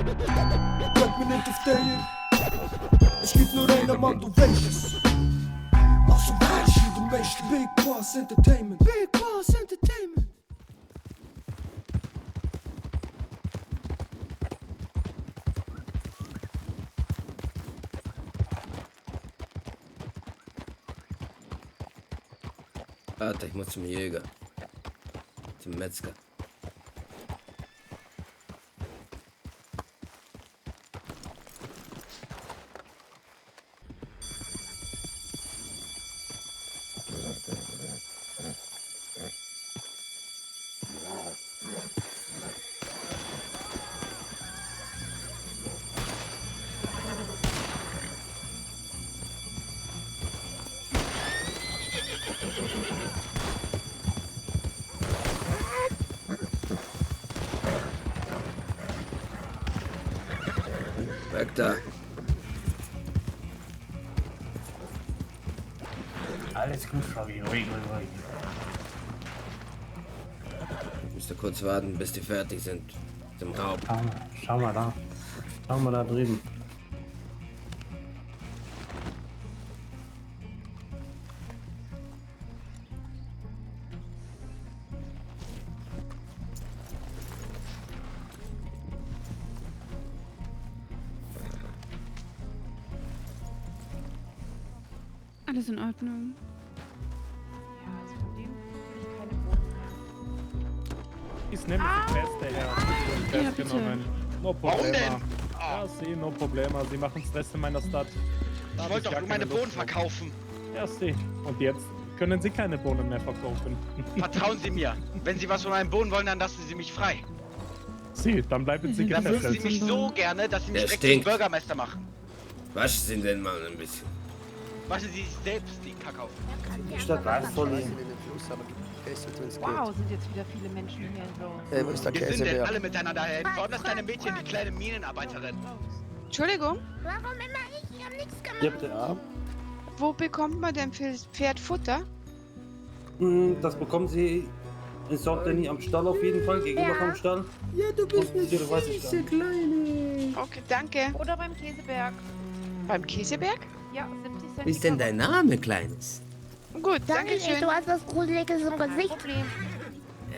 Bleib mir nicht auf der. Es gibt nur einen Mann, du welches. Also weißt du, du möchtest Big Boss Entertainment. Big Boss Entertainment. Warte, ich muss zum Jäger. Zum Metzger. Weg da. Alles gut, Fabi. Ruhig. Müsst ihr kurz warten, bis die fertig sind. Zum Raub. Schau mal da. Schau mal da drüben. Alles in Ordnung. Ja, also von dem will ich keine Bohnen. Ist nämlich die Beste, Herr. Ja, bitte. No Warum problema. denn? Ja, sie, no problema. Sie machen Stress in meiner Stadt. Ich wollte doch nur meine Bohnen verkaufen. Ja, sie. Und jetzt können Sie keine Bohnen mehr verkaufen. Vertrauen Sie mir. Wenn Sie was von meinen Bohnen wollen, dann lassen Sie mich frei. Sie, dann bleiben Sie Dann mögen Sie gefesselt. mich so gerne, dass Sie mich Der direkt zum stinkt. Bürgermeister machen. Waschen Sie den mal ein bisschen. Waschen Sie sich selbst die Kacke auf. Die Stadt weiß voll Wow, sind jetzt wieder viele Menschen hier so. Wo ist der Wir sind Käse denn her? alle miteinander helfen. Vor allem das kleine Mädchen, die kleine Minenarbeiterin. Entschuldigung, Warum immer ich? Ich hab nichts gemacht. Ja, bitte, ja. wo bekommt man denn für das Pferd Futter? Das bekommen Sie in Sorteni am Stall auf jeden Fall, gegenüber Ja. vom Stall. Ja, du bist Und eine hier, du weißt es süße dann. Kleine. Okay, danke. Oder beim Käseberg. Beim Käseberg? Ja, 70 Cent. Wie ist denn dein Name, Kleines? Gut, Danke, danke schön. du hast was Gruseliges im Kein Gesicht. Problem.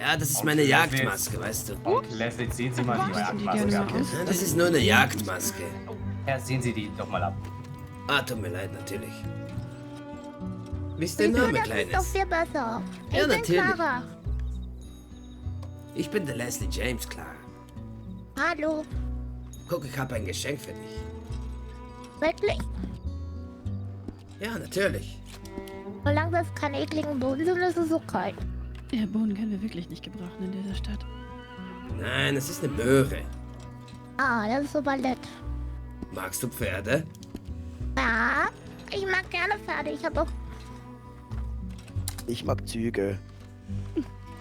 Ja, das ist meine Jagdmaske, weißt du. Leslie, ziehen Sie mal die Machen die gerne Jagdmaske mal ab. aus. Ja, das ist nur eine Jagdmaske. Ja, ziehen Sie die doch mal ab. Ah, tut mir leid, natürlich. Wie ist dein Wieso, Name, das ist doch Kleines? viel besser. Ich Ja, bin natürlich. Clara. Ich bin der Leslie James, klar. Hallo. Guck, ich habe ein Geschenk für dich. Wirklich? Ja, natürlich. Solange das keine ekligen Boden sind, ist es okay. Ja, Bohnen können wir wirklich nicht gebrauchen in dieser Stadt. Nein, es ist eine Möhre. Ah, das ist super nett. Magst du Pferde? Ja, ich mag gerne Pferde. Ich habe auch... Ich mag Züge.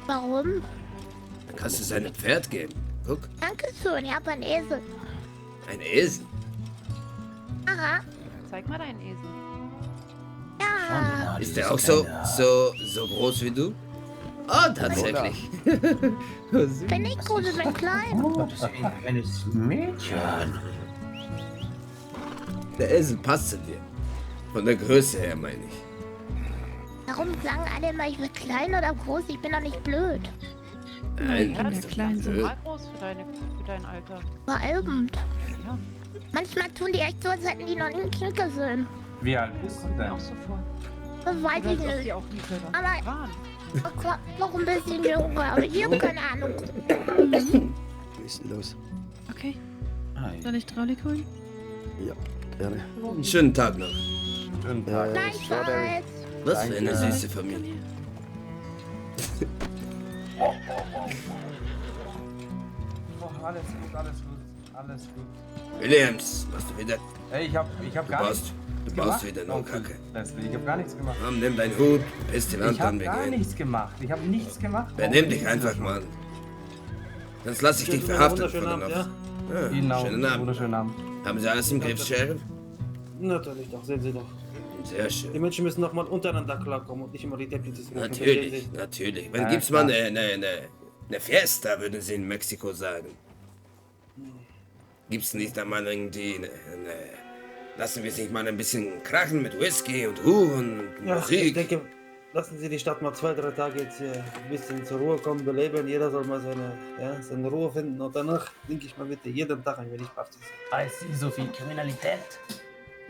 Warum? Dann kannst du seinem Pferd geben. Guck, Dankeschön, ich habe einen Esel. ein Esel. Aha. Zeig mal deinen Esel. Ja. Ist der auch so groß wie du? Oh, tatsächlich. Bin ich groß, ich bin klein. Das ist ein kleines Mädchen. Der Esel passt zu dir. Von der Größe her, meine ich. Warum sagen alle immer, ich bin klein oder groß? Ich bin doch nicht blöd. Nein, Ja, du der bist doch Kleine. blöd. Mal groß für dein Alter. Veralbend. Ja, Manchmal tun die echt so, als hätten die noch nie ein Kind gesehen. Wie alt bist du kommt mir denn? auch so vor. Das weiß Oder ich als ob nicht. die auch nie selber Aber- waren. Noch ein bisschen jünger, aber ich habe keine Ahnung. Wie ist denn los? Okay, Hi. soll ich Traulik holen? Ja, gerne. Einen schönen Tag noch. Schönen Tag. Gleichfalls. Was für eine Danke. süße Familie. Alles gut, alles gut. Williams, machst du wieder? Ey, ich hab gar nichts Du gemacht. baust wieder nur Onkel Kacke. Leslie, ich hab gar nichts gemacht. Komm, nimm deinen Hut, piss die Wand Ich hab an, wir gar gehen. nichts gemacht. Ich hab nichts gemacht. Benimm dich einfach, Mann. Sonst lass ich dich verhaften von Wunderschönen der Abend, Nacht. Ja, Ihnen auch. schönen Abend. Wunderschönen Abend. Haben Sie alles im Griff, Sheriff? Natürlich doch, sehen Sie doch. Sehr Die schön. Menschen müssen noch mal untereinander klarkommen und nicht immer die Deputies. rufen. Natürlich, Verstehen Sie? natürlich. Wann Ja, gibt's mal klar. eine Fiesta, würden Sie in Mexiko sagen. Gibt's nicht da mal irgendwie... lassen wir es nicht mal ein bisschen krachen mit Whisky und Huren und Ja, Musik? ich denke, lassen Sie die Stadt mal 2-3 Tage jetzt hier ein bisschen zur Ruhe kommen, beleben. Jeder soll mal seine Ruhe finden. Und danach, denke ich mal, wird jeden Tag ein wenig Party sein. Heißt sie so viel Kriminalität?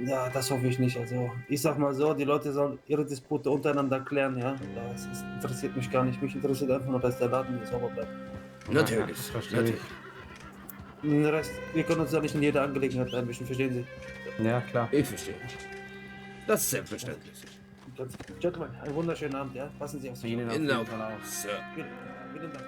Ja, das hoffe ich nicht. Also, ich sag mal so, die Leute sollen ihre Dispute untereinander klären, ja. Interessiert mich gar nicht. Mich interessiert einfach nur, dass der Laden hier sauber bleibt. Natürlich, verstehe natürlich. Den Rest, wir können uns ja nicht in jeder Angelegenheit einmischen, verstehen Sie? Ja, klar. Ich verstehe. Das ist selbstverständlich. Gentlemen, einen wunderschönen Abend, ja. Passen Sie auf sich Ihnen auf. auf jeden Genau, Fall auch. Sir. Vielen Dank.